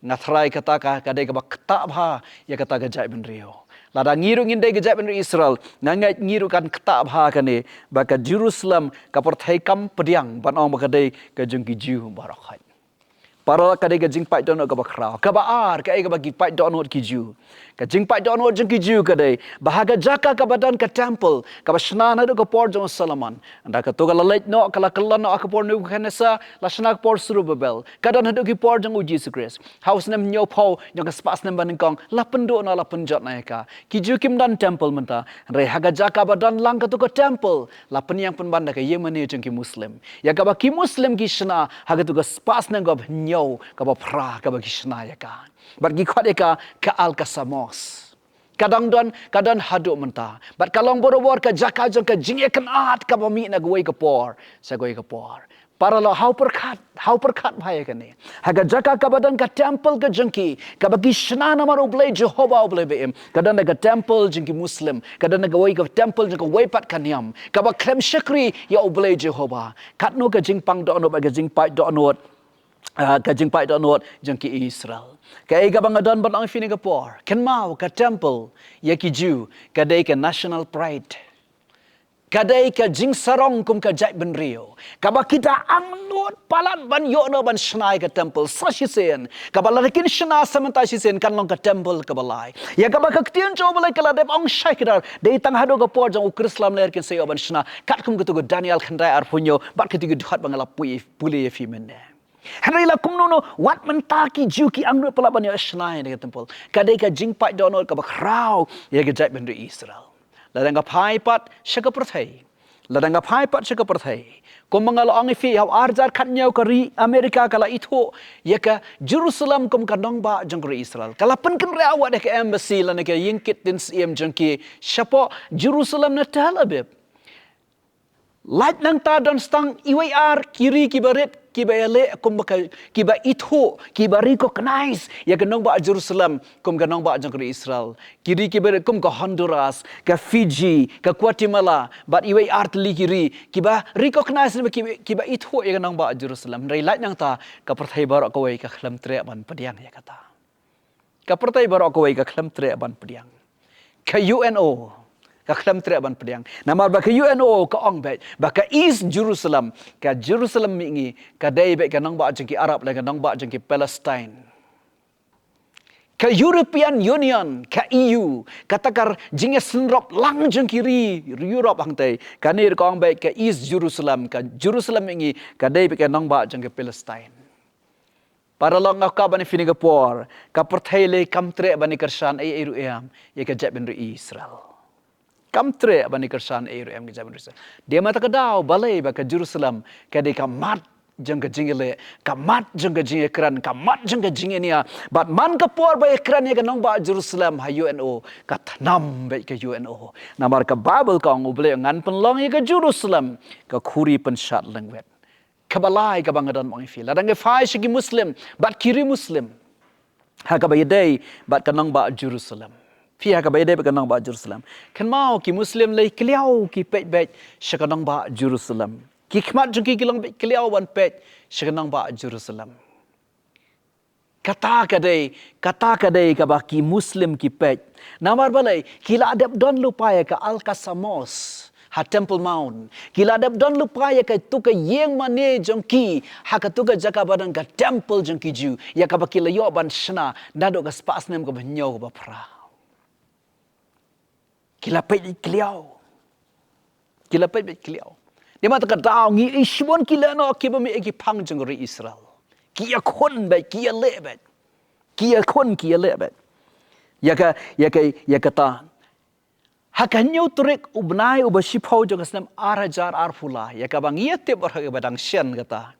Nga tharai kata ka, ka dei kaba ktah bha ïa kata ka jaitbynriew. Lada ngi ruh ngin dei ka jaitbynriew Israel, nga ngeit ngi ruh kan ktah bha kane, ba ka Jerusalem ka pyrthei kam pdiang ban ong ba ka dei ka jong ki Jiw baroh khoit. Paralok, ka dei ka jingpait dohnud kaba khraw. Kaba ar, kaei kaba ki pait dohnud ki Jiw. Ka jingpait dohnud jong ki Jiw ka dei ba ha ka jaka kaba don ka temple, kaba shna naduh ka por jong u Solomon. Ynda kato ka la leit noh, ka la kyllon noh ha ka por Nebuchadnezzar, la shna ka por Zerubbabel. Ka don haduh ki por jong u Jisu Khrist. Ha u snem hynñiewphew jong ka spah snem banyngkong, la pynduh noh, la pynjot noh ïa ka. Ki Jiw kim don temple mynta. Hynrei ha ka jaka ba don lang kato ka temple, la pynïeng pynban da ka ïingmane jong ki Muslim. Ïa kaba ki Muslim ki shna ha kato ka spah snem kaba hynñiew, kaba phra, kaba ki shna ïa ka. Bad ki khot ïa ka ka Al-Aqsa Mosque. Ka dang don, ka don haduh mynta. Bad ka long barabor ka jaka jong ka jingïakynad kaba mih na kawei ka por sha kawei ka por. Paralok, ha u pyrkhat, ha u pyrkhat bha ïa kane. Ha ka jaka kaba don ka temple ka jong ki, kaba ki shna namar U Blei Jehobah U Blei ba im. Ka don da ka temple jong ki Muslim, ka don da kawei ka temple jong kawei pat ka niam, kaba khlem shakri ïa U Blei Jehobah. Katno ka jingpang dohnud bad ka jingpait dohnud, ah, ka jingpait dohnud jong ki Israel. Kaei kaba nga don ban ong ïa phi ine ka por. Kynmaw, ka temple ïa ki Jiw ka dei ka national pride. Ka dei ka jingsarong kum ka jaitbynriew. Kaba kita angnud palat ban ïoh noh ban shna ïa ka temple sa shisien. Kaba lada kin shna sa mynta shisien kan long ka temple kaba lai. Ïa kaba ka ktien jong U Blei ka la dep ong shai kdar. Dei tang haduh ka por jong u Khrist lamler kin sa ïoh ban shna. Katkum katu ka Daniel khyndai arphew hynñiew. Bad katu ka dkhot ba nga la pule, pule ïa phi mynne. Hynrei la kumno no, wat mynta ki Jiw ki angnud palat ban ïoh shna ïa ka temple. Ka dei ka jingpait dohnud kaba khraw ïa ka jaitbynriew Israel. Lada nga phai pat sha ka pyrthei. Lada nga phai pat sha ka pyrthei. Kumba nga la ong ïa phi, ha u ar hajar khathynñiew ka ri Amerika ka la ithuh ïa ka Jerusalem kum ka nongbah jong ka ri Israel. Ka la pynkynriah wat ïa ka embassy lane ka ïingkit ktien Siem jong ki shapoh Jerusalem na Tel Aviv. Lait nangta don tang iwei ar ki ri kiba rit kiba ïaleh kumba ka, kiba ithuh, kiba recognize ïa ka nongbah Jerusalem kum ka nongbah jong ka ri Israel. Ki ri kiba rit kum ka Honduras, ka Fiji, ka Guatemala, bad iwei ar tylli ki ri kiba recognize ne kiba, kiba ithuh ïa ka nongbah Jerusalem. Hynrei lait nangta ka pyrthei baroh kawei ka khlem treh ban pdiang ïa kata. Ka pyrthei baroh kawei ka khlem treh ban pdiang. Ka U N O ka khlem treh ban pdiang. Namar ba ka U N O ka ong beit ba ka East Jerusalem, ka Jerusalem mihngi, ka dei beit ka nongbah jong ki Arab lane ka nongbah jong ki Palestine. Ka European Union, ka E U, kata ka jingïasynrop lang jong ki ri Europe hangtei, kane ruh ka ong beit ka East Jerusalem, ka Jerusalem mihngi, ka dei beit ka nongbah jong ki Palestine. Paralok, nga kwah ban ïa phi kane ka por, ka pyrthei lei kam treh ban ïa kyrshan ei ei ruh em ïa ka jaitbynriew Israel. Kam treh ban ïa kyrshan ei ei ruh em ïa ka jaitbynriew Israel. Dei ma kata ka daw balei ba ka Jerusalem ka dei ka mat jong ka jingïaleh, ka mat jong ka jingïakren, ka mat jong ka jingïania. Bad man ka por ba ïakren ïa ka nongbah Jerusalem ha U N O, ka thnam beit ka U N O. Namar ka Baibl ka ong, U Blei ngan pynlong ïa ka Jerusalem ka khuri pynshad lyngwet. Kaba lai kaba nga don ban ong ïa phi, lada ngi phai sha ki Muslim bad ki ri Muslim, ha kaba ïadei bad ka nongbah Jerusalem. Phi, ha kaba ïadei bad ka nongbah Jerusalem, kynmaw, ki Muslim lei kylliaw ki peit beit sha ka nongbah Jerusalem. Ki khmat jong ki ki long beit kylliaw ban peit sha ka nongbah Jerusalem. Kata ka dei, kata ka dei kaba ki Muslim ki peit. Namar balei? Ki la dep don lypa ïa ka Al-Aqsa Mosque ha Temple Mount. Ki la dep don lypa ïa katu ka ïing mane jong ki ha katu ka jaka ba don ka temple jong ki Jiw, ïa kaba ki la ïoh ban shna naduh ka spah snem kaba hynñiew kaba phra. Ki la peit beit kylliaw. Ki la peit beit kylliaw. Dei ma kata ka daw ngi ïohi shibun ki lehnoh kiba mih ïa ki phang jong ka ri Israel. Ki ïakhun beit, ki ïaleh beit. Ki ïakhun, ki ïaleh beit. Ïa ka, ïa ka, ïa kata. Ha ka hynñiew tarik u bnai uba shiphew jong ka snem ar hajar arphew lai, ïa kaba ngi ïatip baroh ïa kaba dang shen kata.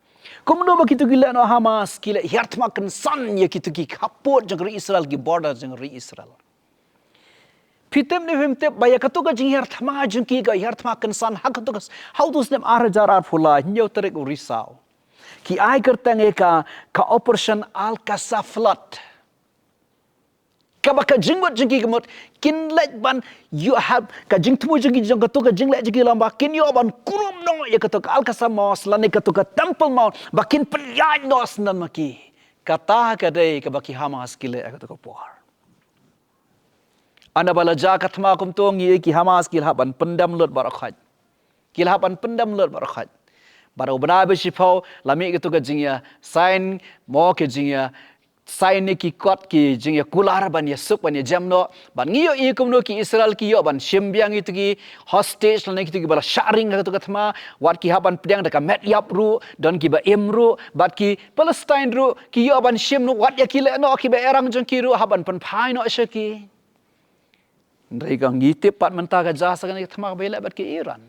Kumno ba kitu ki lehnoh Hamas ki leh hiar thma kynsan ïa kitu ki khappud jong ka ri Israel, ki border jong ka ri Israel. Phi tip ne phim tip ba ïa katu ka jinghiar thma jong ki, ka hiar thma kynsan ha katu ka s-, ha utu u snem ar hajar arphew lai, hynñiew tarik u Risaw, ki ai kyrteng ïa ka, ka Operation Al-Aqsa Flood. Kaba ka jingmut jong ki ka mut kin leit ban ïoh hap, ka jingthmu jong ki jong katu ka jingleh jong ki long ba kin ïoh ban kurup noh ïa katu ka Al-Aqsa Mosque lane katu ka Temple Mount, ba kin pynïaid noh syndon ma ki. Kata ka dei kaba ki Hamas ki leh ha katu ka por. Haba la jia ka thma kumto ngi ïohi ki Hamas ki la hap ban pyndem lut baroh khoit. Ki la hap ban pyndem lut baroh khoit. Bad u bnai ba shiphew la mih katu ka jingïasign, mo, ka jingïasign ïa ki kot, ki jingïakular ban ïasuk ban ïajem noh. Bad ngi ïohi kumno ki Israel ki ïoh ban shim biang ïa kitu ki hostage lane kitu kiba la shah ring ha katu ka thma, wat ki hap ban pdiang da ka met ïap ruh, don kiba im ruh, bad ki Palestine ruh ki ïoh ban shim noh, wat ïa ki lehnoh kiba ïarang jong ki ruh hap ban pynphai noh sha ki. Hynrei ka ngi tip pat mynta ka jia sa kane ka thma kaba ïaleh bad ka Iran.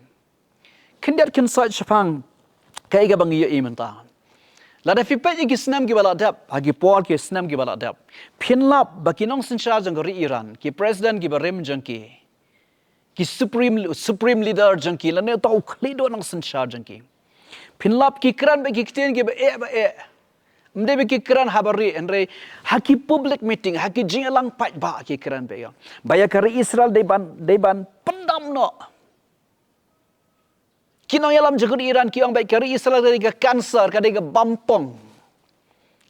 Khyndiat khynsoit shaphang kaei kaba ngi ïohi mynta. Lada phi peit ïa ki snem kiba la dep, ha ki por ki snem kiba la dep, phin lap ba ki nongsynshar jong ka ri Iran, ki president kiba rim jong ki, ki supreme, supreme leader jong ki, lane uta u khlieh duh nongsynshar jong ki, phin lap ki kren bad ki ktien kiba eh ba eh. Ym dei ba ki kren ha barieh, hynrei ha ki public meeting, ha ki jingïalang paidbah ki kren bad ïa, ba ïa ka ri Israel dei ban, dei ban pyndam noh. Ki nongïalam jong ka ri Iran ki ong beit ka ri Israel ka dei ka cancer, ka dei ka bampong.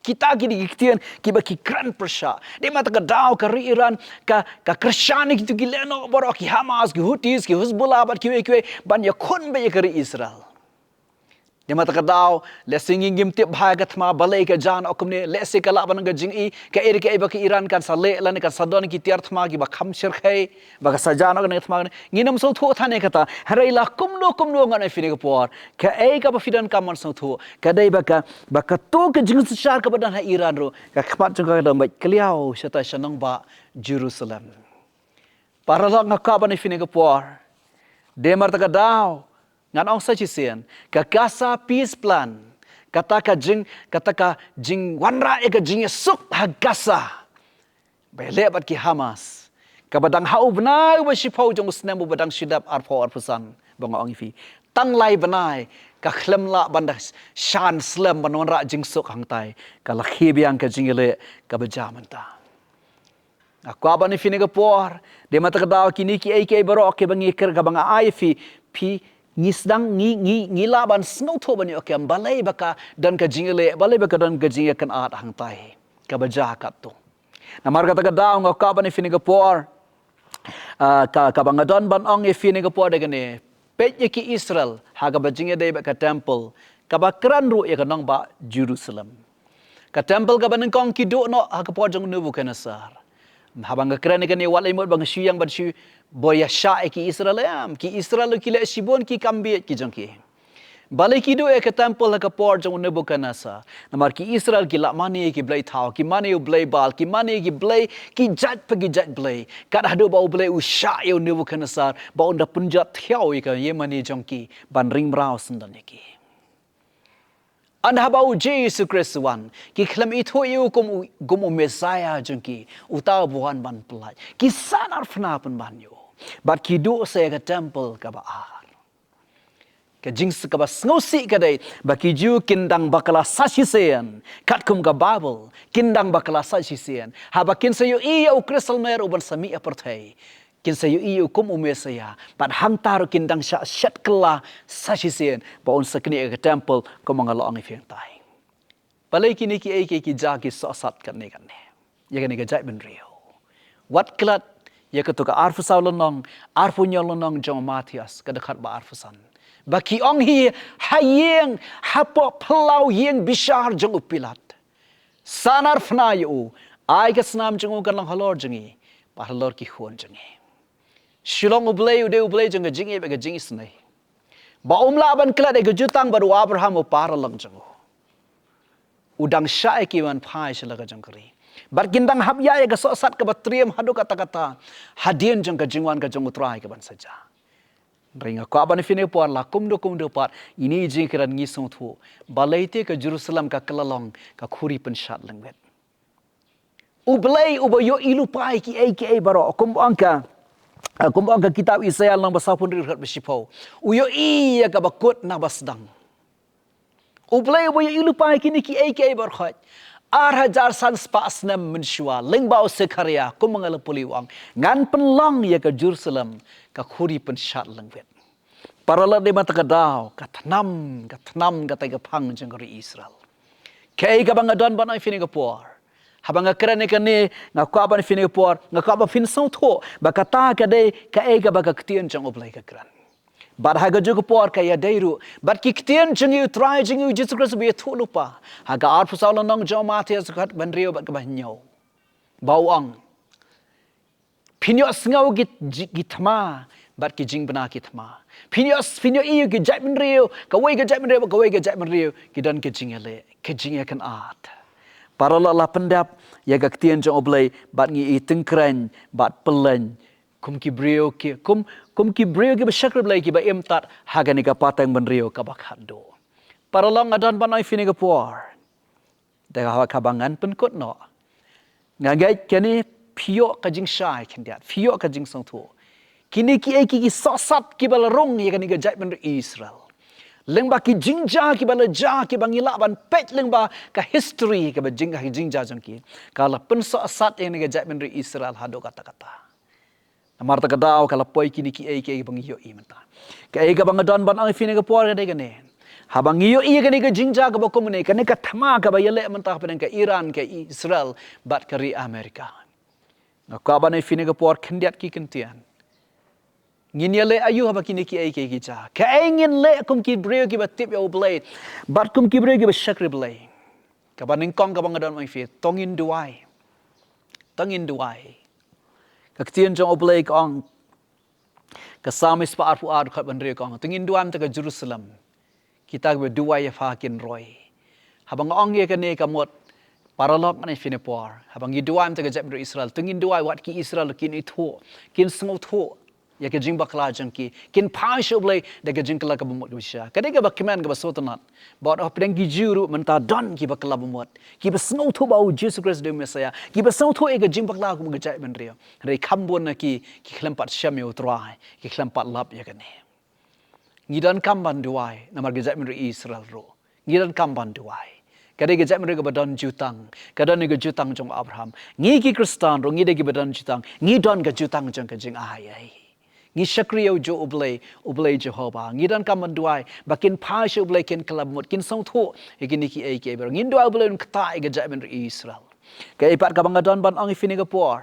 Kita ki dei ki ktien kiba ki kren pyrshah. Dei ma kata ka daw ka ri Iran ka, ka kyrshan ïa kito ki lehnoh baroh, ki Hamas, ki Houthis, ki Hezbollah bad kiwei kiwei ban ïakhun beit ïa ka ri Israel. Dei ma kata ka daw, lehse ngi ngim tip bha ïa ka thma, balei ka jan ong kumne, lehse ka lah ban long ka jingïohi, kaei kaei ba ka Iran kan sa leh lane kan sa don ki tiar thma kiba kham shyrkhei, ba ka sa jan ong kane ka thma kane. Ngin ym sngewthuh than ïa kata. Hynrei la kumno kumno, ngan ong ïa phi kane ka por, kaei kaba phi donkam ban sngewthuh ka dei ba ka, ba kato ka jingsynshar kaba don ha Iran ruh, ka khmat jong ka ka dang beit kliaw shata sha nongbah Jerusalem. Paralok, nga kwah ban ong ïa phi kane ka por, dei ma kata ka daw, ngan ong sa shisien, ka Gaza peace plan, kata ka jing, kata ka jingwanrah ïa ka jingïasuk ha Gaza ba ïaleh bad ki Hamas, kaba dang ha u bnai uba shiphew jong u snem uba dang shu dep arphew arphew san, ba nga ong ïa phi, tang lai bnai ka khlem lah ban da shan slem ban wanrah jingsuk hangtai, ka la khie biang ka jingïaleh kaba jia mynta. Nga kwah ban ong ïa phi kane ka por, dei ma kata ka daw kine kiei kiei baroh kiba ngi kren, kaba nga ai ïa phi, phi, ngi sdang, ngi, ngi, ngi lah ban sngewthuh ban ïoh kem balei ba ka don ka jingïaleh, balei ba ka don ka jingïakynad hangtai kaba jia katto. Namar kata ka daw nga kwah ban ong ïa phi kane ka por, ah, ka, kaba nga don ban ong ïa phi kane ka por dei kane. Peit ïa ki Israel ha kaba jingïadei bad ka temple, kaba kren ruh ïa ka nongbah Jerusalem. Ka temple kaba nyngkong ki duh noh ha ka por jong u Nebuchadnezzar. Haba nga kren ïa kane, wat la mut ba nga shu ïeng ban shu bor ïa shah ïa ki Israel, em, ki Israel ruh ki leh shibun ki kam bieit ki jong ki. Balei ki duh ïa ka temple ha ka por jong u Nebuchadnezzar? Namar ki Israel ki la mane ïa ki blei thaw, ki mane ïa u blei Baal, ki mane ïa ki blei, ki jait pa ki jait blei. Kat haduh ba u Blei u shah ïa u Nebuchadnezzar ba un da pynjot thiaw ïa ka ïingmane jong ki ban ring mraw syndon ïa ki. Ynda haba u Jisu Khrist u wan, ki khlem ithuh ïa u kum u, kum u Messiah jong ki, uta uba wan ban pyllait. Ki sahnarphna pynban ïa u. Bad ki duh sa ïa ka temple kaba ar. Ka jing s-, kaba sngewsih ka dei ba ki Jiw kin dang bakla sa shisien, katkum ka Baibl, kin dang bakla sa shisien. Haba kin sa ïohi ïa u Krismas uban sa mih ha pyrthei, kin sa ïohi ïa u kum u Messiah. Bad hangta ruh kin dang shah shet kylla sa shisien ba un sa knieh ïa ka temple, kumba nga la ong ïa phi hangtai. Balei kine kiei kiei ki jia ki sohsat katne katne ïa kane ka jaitbynriew? Wat klet ïa kato ka arphew saw lynnong, arphew hynñiew lynnong jong u Mathaios, ka dkhot ba arphew san, ba ki ong hi ha ïing, hapoh phyllaw ïing bishar jong u Pilat, sahnarphna ïa u, ai ka snam jong u kan long halor jong ngi bad halor ki khun jong ngi. Shilong u Blei u dei u Blei jong ka jingïeit bad ka jingisynei. Ba um lah ban klet ïa ka jutang bad u Abraham u paralok jong u. U dang shah ïa ki ban phai sha la ka jong ka ri. Bad kin dang hap ïa ïa ka sohsat kaba triem haduh katta katta hadien jong ka jingwan ka jong u Trai kaban sa jia. Hynrei nga kwah ban ïa phi kane ka por, la kumno kumno pat, ine i jingkren ngi sngewthuh balei te ka Jerusalem ka kylla long ka khuri pynshad lyngwit. U Blei uba ïohi lypa ïa kiei kiei baroh, kumba ong ka, kumba ong ka kitab Isaïah lynnong ba sawphew hynriew dkhot ba shiphew. U ïohi ïa kaba kut na ba sdang. U Blei uba ïohi lypa ïa kine kiei kiei baroh. Ar hajar san spah snem mynshuwa, lyngba u Sekhariah, kumba nga la pule u ong, ngan pynlong ïa ka Jerusalem ka khuri pynshad lyngwit. Paralok, dei mynta ka daw ka tnam, ka tnam kata ka phang jong ka ri Israel. Kaei kaba nga don ban ong ïa phi kane ka por, haba nga kren ïa kane, nga kwah ban ong ïa phi kane ka por, nga kwah ba phin sngewthuh ba kata ka dei kaei kaba ka ktien jong U Blei ka kren. Bad ha kajuh ka por ka ïadei ruh bad ki ktien jong ngi, U Trai jong ngi U Jisu Khrist ba ïathuh lypa ha ka arphew saw lynnong jong u Mathaios, dkhot ba hynriew bad kaba hynñiew, ba u ong, phin ïohsngew ki, ki thma bad ki jingbna ki thma. Phin ïoh, phin ïohi ïa ki jaitbynriew, kawei ka jaitbynriew bad kawei ka jaitbynriew ki don ka jingïaleh, ka jingïakynad. Paralok, la pyndep ïa ka ktien jong U Blei bad ngi i tyngkreiñ bad pynleiñ kum ki briew ki, kum, kum ki briew kiba shakri Blei, kiba im tad ha kane ka pateng bynriew kaba khatduh. Paralok, nga don ban ong ïa phi kane ka por, da kaba ngan pynkut noh, nga ngeit kane phi ïoh ka jingshai khyndiat, phi ïoh ka jingsngewthuh. Kine kiei kiei ki sohsat kiba la rung ïa kane ka jaitbynriew Israel, lyngba ki jingjia kiba la jia, kiba ngi lah ban peit lyngba ka history, kaba jing, ka jingjia jong ki, ka la pynsohsat ïa kane ka jaitbynriew Israel haduh katta katta. Namar kata ka daw ka la poi kine kiei kiei kiba ngi ïohi mynta. Kaei kaba nga don ban ong ïa phi kane ka por ka dei kane. Haba ngi ïohi ïa kane ka jingjia kaba kumne, kane ka thma kaba ïaleh mynta hapdeng ka Iran, ka Israel bad ka ri Amerika, nga kwah ban ong ïa phi ha kane ka por khyndiat ki kyntien. Ngin ïaleh aïu haba kine kiei kiei ki jia? Kaei ngin leh kum ki briew kiba tip ïa U Blei bad kum ki briew kiba shakri Blei? Kaba nyngkong kaba nga don ban ong ïa phi, to ngin duwai. To ngin duwai. Ka ktien jong U Blei ka ong, ka Salm spah arphew ar, dkhot ba hynriew ka ong, to ngin duwai ïa ka Jerusalem, kita kiba duwai ïa pha kin roi. Haba nga ong ïa kane ka mut, paralok, ngan ong ïa phi ha kane ka por, haba ngi duwai ïa ka jaitbynriew Israel, to ngin duwai wat ki Israel kin ithuh, kin sngewthuh ïa ka jingbakla jong ki, kin phai sha U Blei da ka jingkylla kaba mut kaba shisha. Ka dei kaba kmen kaba sngewtynnat ba hapdeng ki Jiw ruh mynta don kiba kylla ba mut, kiba sngewthuh ba U Jisu Khrist u dei u Messaïah, kiba sngewthuh ïa ka jingbakla kum ka jaitbynriew. Hynrei kham bun na ki, ki khlem pat shem ïa U Trai, ki khlem pat lap ïa kane. Ngi donkam ban duwai namar ka jaitbynriew Israel ruh. Ngi donkam ban duwai. Ka dei ka jaitbynriew kaba don jutang, ka don ïa ka jutang jong Abraham. Ngi ki Khristan ruh ngi dei kiba don jutang, ngi don ka jutang jong ka jingai ei. Ngi shakri ïa U Jo-, U Blei, U Blei Jehobah. Ngi donkam ban duwai ba kin phai sha U Blei, kin kylla ba mut, kin sngewthuh ïa kine kiei kiei baroh. Ngin duwai U Blei un ktah ïa ka jaitbynriew Israel. Kaei pat kaba nga don ban ong ïa phi ha kane ka por,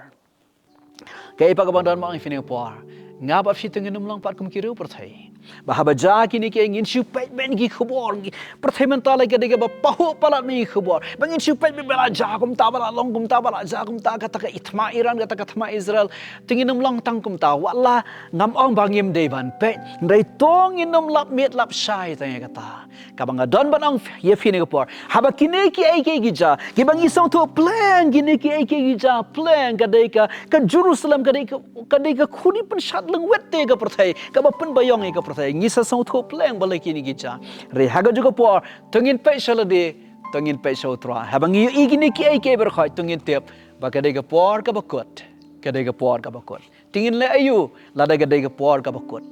kaei pat kaba nga don ban ong ïa phi ha kane ka por, nga bad phi to ngin ym long pat kum ki riew pyrthei ba haba jia kine kiei ngin shu peit beit na ki khubor. Pyrthei mynta la ka dei kaba pahuh palat na ki khubor, ba ngin shu peit beit ba la jia kumta, ba la long kumta, ba la jia kumta, kata ka thma Iran, kata ka thma Israel. To ngin ym long tang kumta. Wat la ngam ong ba ngim dei ban peit, hynrei to ngin ym lap miet lap shai tang ïa kata. Kaba nga don ban ong ïa phi ha kane ka por, haba kine kiei kiei ki jia, kiba ngi sngewthuh pleng, kine kiei kiei ki jia pleng, ka dei ka, ka Jerusalem, ka dei ka, ka dei ka khuri pynshad lyngwit ïa ka pyrthei, kaba pynbiang ïa ka pyrthei. Ngi sa sngewthuh pleng balei kine ki jia. Hynrei ha kajuh ka por, to ngin peit sha lade, to ngin peit sha U Trai. Haba ngi ïohi kine kiei kiei baroh, to ngin tip ba ka dei ka por kaba kut, ka dei ka por kaba kut. To ngin leh aïu lada ka dei ka por kaba kut?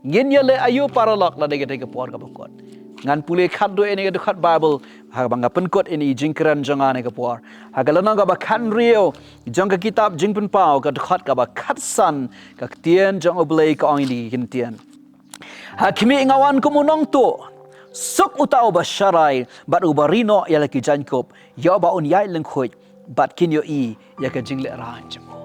Ngin ïaleh aïu paralok lada ka dei ka por kaba kut? Ngan pule khatduh ïa kane ka dkhot Baibl haba nga pynkut ïa kane ka jingkren jong nga ha kane ka por. Ha ka lynnong kaba khathynriew jong ka kitab Jingpynpaw, ka dkhot kaba khatsan, ka ktien jong U Blei ka ong ïa kine ki kyntien: Ha khmih, nga wan kum u nongtuh. Suk uta uba sharai bad uba ri noh ïa la ki jaiñkup, ïa uba un ïaid lyngkhuid bad kin ïohi ïa ka jinglehrain jong u.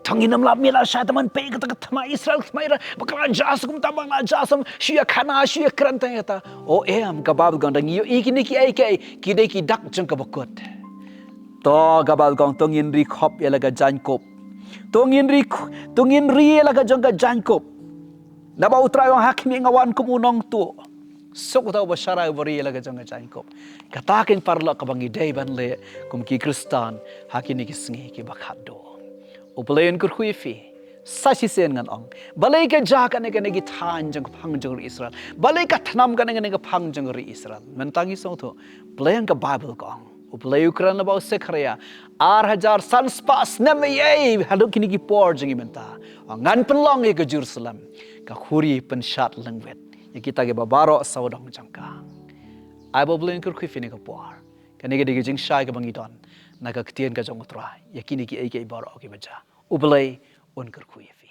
To ngin ym lap miet lap shai, to ngin peit kata ka thma Israel, thma Iran, ba ka la jia sa kumta, ba ka la jia sa, shu ïa khana, shu ïa kren tang ïa kata. O em, ka Baibl ka ong, lada ngi ïohi kine kiei kiei, ki dei ki dak jong kaba kut. To, ka Baibl ka ong, to ngin ri khop ïa la ka jaiñkup. To ngin ri kh-, to ngin ri ïa la ka jong ka jaiñkup. Naba U Trai u ong, ha khmih, nga wan kum u nongtuh. Suk uta uba sharai, uba ri ïa la ka jong ka jaiñkup. Kata keiñ paralok kaba ngi dei ban leh kum ki Khristan ha kine ki sngi kiba khatduh. U Blei un kyrkhu ïa phi. Sa shisien ngan ong, balei ka jia kane kane ki thaiñ jong ka phang jong ka ri Israel, balei ka thnam kane kane ka phang jong ka ri Israel? Mynta ngi sngewthuh, plie ïa ka Baibl ka ong, U Blei u kren lyngba u Sekharaïa ar hajar san spah snem ïa, haduh kine ki por jong ngi mynta. Ong, ngan pynlong ïa ka Jerusalem ka khuri pynshad lyngwit ïa kita kiba baroh sawdong jong ka. Ai ba U Blei un kyrkhu ïa phi ha kane ka por. Kane ka dei ka jingshai kaba ngi don na ka ktien ka jong U Trai ïa kine kiei kiei baroh kiba jia. U Blei un kyrkhu ïa phi.